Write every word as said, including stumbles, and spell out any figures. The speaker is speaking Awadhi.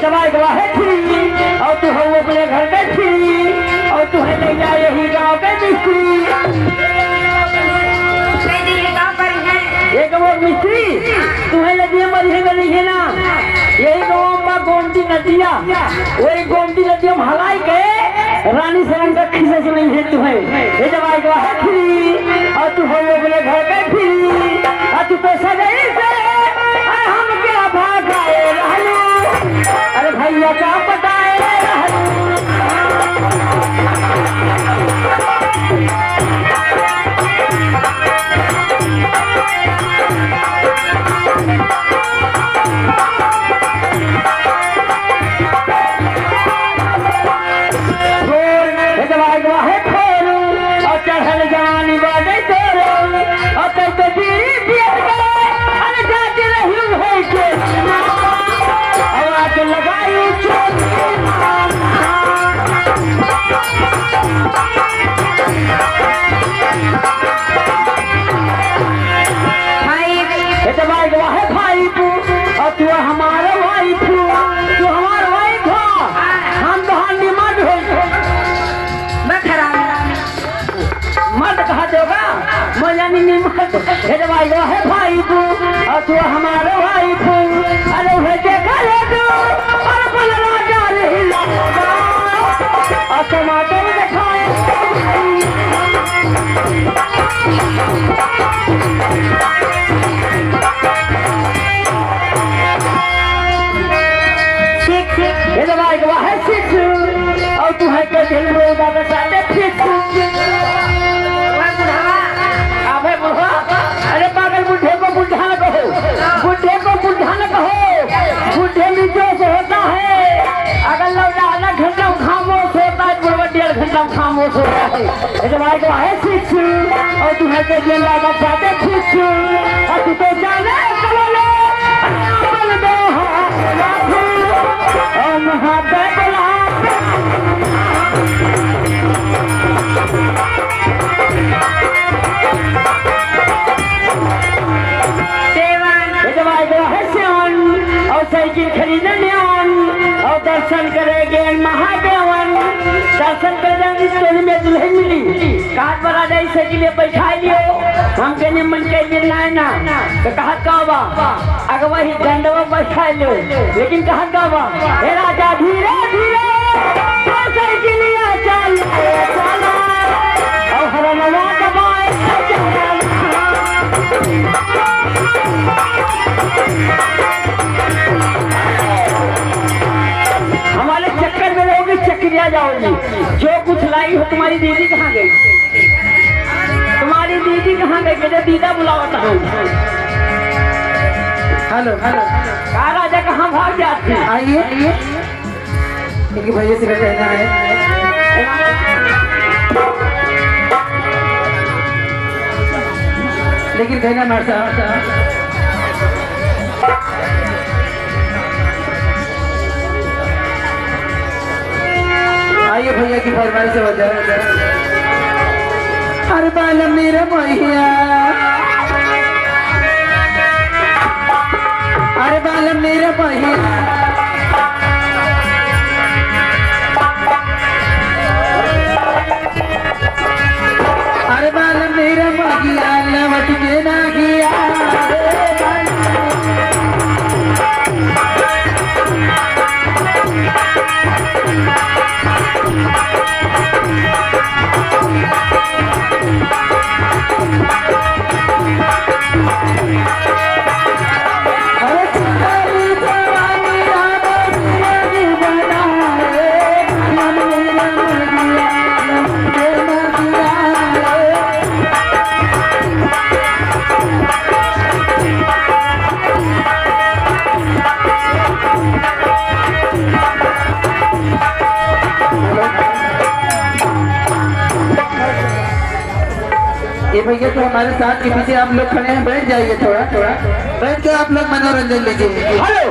भाई गवा है फ्री, और तू हो अपने घर के फ्री, और तू है ले जा यही गाँव के मिस्त्री। कह दीजिए, का करी है? ये गाँव के मिस्त्री, तू है ले दिए मरी है, नहीं है ना? यही गाँव में गोमती नदिया, वही गोमती नदिया में हलाई के रानी सरन का खिस्सा सुनाई है तुम्हें। ये जब आई गवा है फ्री, और तू हो अपने घर के फ्री, और तू तो सजई से, और हम क्या भागाए रहलू। अरे भैया का पटाए रहलू। ढोल, हे जवाई गवा है खोरू, और चढ़ल जवानी बाटे तोरू, और तै तो बीड़ी पियर के, अरे जाके रही है के, और आके लगाई चोट। भाई, हे जवाई गवा है भाई तू, और तू हमारा भाई तू, तू हमारा भाई था, हम तो हाँ निमट हो। मैं खराब। मर्द कहा देगा, मैं यानी नहीं मर्द। हे जब आई है भाई तू, और तू हमारे भाई तू, अरे उहे देखा रे तू, और अपन राजा रे हिला। और टमाटर दिखाए। ठीक, ठीक। ये जब आई है सिख, और तू है के दिल में ज्यादा साथे फिट। अबे बुढ़वा, अरे पागल, बुढ़े को बुढ़ा न कहो, बुढ़े को बुढ़ा न कहो। बुढ़े में जोश होता है, अगर लौटा आधा घंटा खामोश होता है, बुढ़वा डेढ़ घंटा खामोश होता है। ये जब आई है सिख, और तू है के दिल में ज्यादा साथे फिट। और तू तो जाने चलो ले, अपन दो हाथ रखो, हम हाथ पे बुला। सेवन। ये जब आए गवा है सियान, और साइकिल खरीदने आन, और दर्शन करेंगे महादेवन। दर्शन करेंगे, टोली में दुल्हन मिली। काट पर आ जाई, साइकिल पे बैठा लियो। हम कहने मन के दिन ना है ना, तो कहा का बा? अगर वही डंडवा बैठा लियो, लेकिन कहा का बा? हे राजा धीरे धीरे, साइकिलिया चल, चल, और हरनवा दबाए, हमारे चक्कर में रहोगे, चक्करिया जाओगे। जो कुछ लाई हो, तुम्हारी दीदी कहाँ गई? तुम्हारी दीदी कहाँ गई? मेरे दीदा बुलावत है। हेलो, हेलो। का राजा कहाँ भाग जाती? आइए, आइए। इनके भैया से कहना है, लेकिन कहना मार साहब। आइए भैया की फरमाइश से बजा। अरे बालम मेरा भैया, अरे बालम मेरा भैया। अरे बालम मेरा मगिया लवट के ना गया। ये भैया तो हमारे साथ के पीछे आप लोग खड़े हैं, बैठ जाइए थोड़ा, थोड़ा बैठ के आप लोग मनोरंजन लीजिए। हेलो।